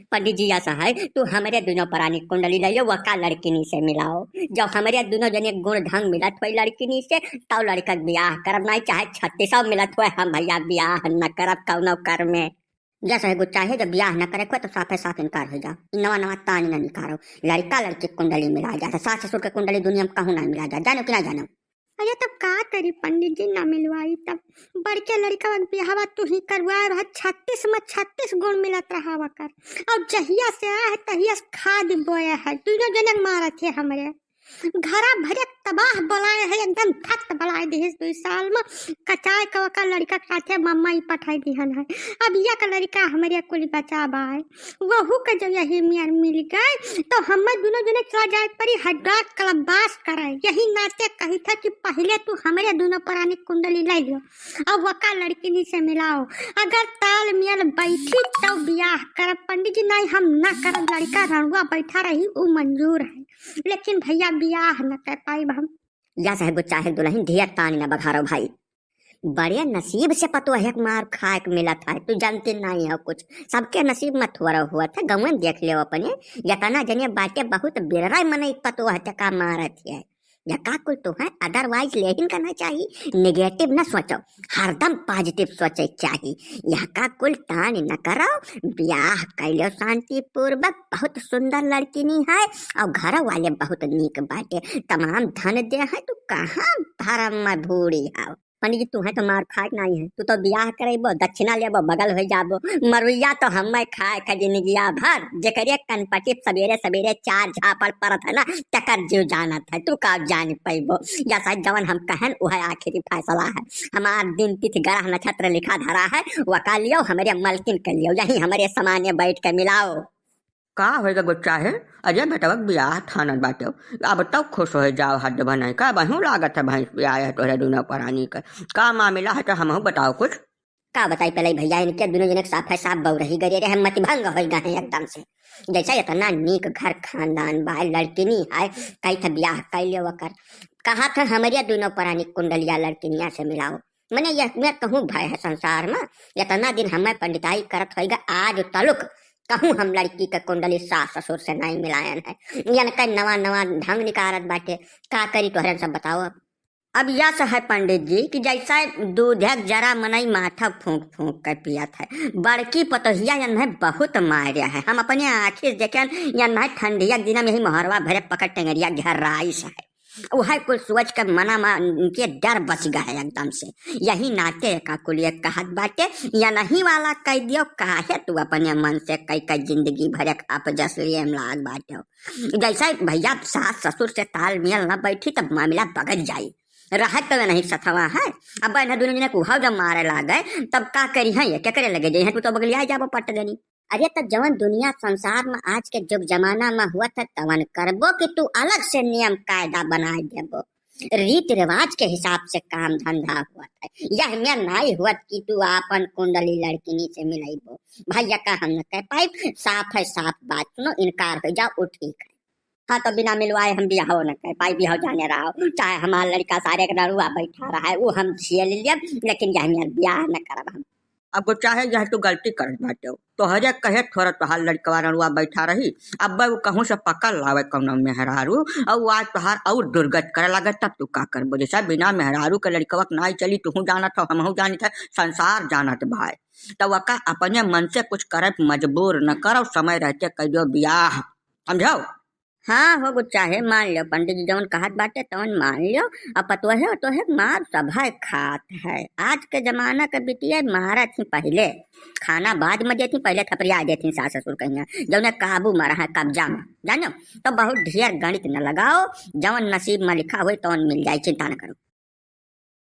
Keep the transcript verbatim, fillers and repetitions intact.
पंडित जी, ऐसा है, तू हमरे दुनो परानी कुंडली लइ लियो, वका लड़किनी से मिलाओ। जब हमरे दुनो जने गुण ढंग मिलत होई लड़किनी से, तब लड़का के बियाह करब, नाहीं चाहे छत्तीसौ मिलत होए, हम भइया बियाह न करब कउनो कर में। जैसे है गुच्चा है, जब बियाह न करे को तो साफे साफ इनकार होइ जाओ। ई नवा नवा तान न निकारो। लड़का लड़की के कुंडली मिला जात है, सास ससुर के कुंडली दुनिया में कहूँ ना मिला जात, जानो कि ना जानो? अरे तब का करी पंडित जी, ना मिलवाई तब। बड़के लड़का के बियाहवा तू ही करवाए रहा, छत्तीस में छत्तीस गुण मिलत रहा वकर। और जहिया से आए है तहिया से खाद बोए है, दुनो जने मारत है हमरे। घरा भरे तबाह बोलाए है, एकदम फक्त बोलाए दिहिस दुई साल में। कचाए के ओकर लड़का के साथे मम्मा ही पठाई दिहन है। अब या का लड़का हमरे कुल बचा बाए, वहू के जब यही मियाँ मिल गए तो हमें दुनो जने चला जाए परी हड्डा कलबास करे। यही नाते कही था कि पहले तू हमरे दुनो परानी कुंडली ले लियो, अब वका लड़किनी से मिलाओ। अगर तालमेल बैठी तब बियाह करब पंडित जी, नाहीं हम ना करब। लड़का रड़ुआ बैठा रही, उ मंजूर है, लेकिन भइया बियाह न कर पाइब हम। या सहे गुच्चा है दुलहिन, ढेर तानी न बघारो भाई। बड़े नसीब से पतोह एक मार खाए के मिलत है, तू जानते नाहीं हो कुछ। सबके नसीब में थोड़ा हुआ था, गंवन देख लेव अपने। यतना जने बाटे बहुत बिररा मनई पतोह चका मारत है। यका कुल तो है, otherwise लेहिन करना चाहिए। Negative न सोचो, हरदम positive सोचे चाहिए। यका कुल तान न करो, बियाह कैलो शांति पूर्वक, बहुत सुंदर लड़किनी है और घर वाले बहुत नीक बाटे, तमाम धन दे है, तू कहाँ धर्म में भूड़ी है। पंडित जी, तू है तो मार खाए के नाहीं है, तू तो बियाह करेबो, दक्षिणा लेबो, बगल हो जाबो, मरुइया तो हमें खाए का जिंदगिया भर। जेकरे कनपटी सबेरे सबेरे चार झापड़ परत है ना, तकर जीव जानत है, तू का जान पैबो। या शायद जवन हम कहन, वह आखिरी फैसला है। हमार दिन तिथि ग्रह नक्षत्र लिखा धरा है, वका लियो, हमरे मलकिन के लियो, यही हमरे समाने बैठ के मिलाओ। का होइगा गुच्चा है? अरे बेटवा के बियाह ठानत बाटे, अब तउ खुश होइ जाओ, हद भनई का। अबहूँ लागत है भैंस बियाह है तोहरे दुनो परानी के। का मामिला है तो हमहूँ बताओ कुछ। का बताई पहले भइया, इनके दुनो जने के साफे साफ बउरही गरे रहे, मतिभंग होइ गए हैं एकदम से। जैसा इतना नीक घर खानदान बा, लड़किनी है, कही था बियाह कैले वकर। कहा था हमरे दुनो परानी कुंडलिया लड़किनिया से मिलाओ। मने यह मैं कहूँ भय है संसार में, इतना दिन हमें पंडिताई करत होइगा, आज तलुक कहूँ हम लड़की के कुंडली सास ससुर से नाहीं मिलायन है। यन के नवा नवा ढंग निकारत बाटे, का करी तोहरन सब बताओ अब। अब यस है पंडित जी कि जैसा दूधक जरा मनई माथा फूंक फूंक के पियत है, बड़की पतोहिया यन है बहुत मारे है। हम अपने आँखी से देखेन, यन है ठंडिया के दिन में यही मोहरवा भरे पकड़ टेंगरिया घेराइस है। उहै कुल सोच के मना मा इनके डर बस गए एकदम से। यही नाते एका कुलिया कहत बाटे, यनही वाला कह दियो, काहे तू अपने मन से कई कई जिंदगी भर एक अपजस लिए में लाग बाटे हो। जैसे भइया सास ससुर से तालमेल न बैठी तब मामिला बगड़ जाई। रहत तो नहीं सथवा है, अब इन्हें दुनो जने के उहाव जब मारे लागे तब का करी हैं ये, केकरे लगे जइहैं, तू तो बगलिया जाबो पट देनी। अरे त जवन दुनिया संसार में आज के जुग जमाना में हुआ था तवन करबो कि तू अलग से नियम कायदा बनाए देबो, रीति रिवाज के हिसाब से काम धंधा हुआ था। यह में नाई हुआ कि तू आपन कुंडली लड़किनी से मिलइबो। भइया का हम न कह पाइब, साफ है साफ बात सुनो, इनकार हो जाओ, वो ठीक है। हाँ तो बिना मिलवाए हम बियाहो न कह पाई, बियाहो जाने रहो, चाहे हमार लड़का सारे के नरुआ बैठा रहा है, वो हम झेल लेब, लेकिन यह मेर बियाह न करब हम। अब वो चाहे यह तू गलती करत बाटे हो, तोहरे कहे थोड़ा तोहार लड़कवा रड़ुआ बैठा रही, अब वो कहूँ से पकड़ लावे कौनो मेहरारू, और वो आज तोहार और दुर्गत करे लगे, तब तू का करबो? जैसा बिना मेहरारू के लड़कवा के नाई चली, तुहू जानत हो, हमहू जानत है, संसार जानत भाई। तब वका अपने मन से कुछ करे मजबूर न करो, समय रहते कह दो बियाह, समझो? हाँ हो गुच्चा है, मान लो पंडित जी जौन कहत बाटे तौन मान लो। अब पतोहे ओतोहे मार सभे खात है। आज के जमाना के बिटिया मारत ही पहिले, खाना बाद में देती, पहिले थपरिया देती सास ससुर कहिया, जौने काबू में रहा कब्जा में, जानो। तो बहुत ढेर गणित न लगाओ, जौन नसीब में लिखा होई तौन मिल जाई, चिंता न करो।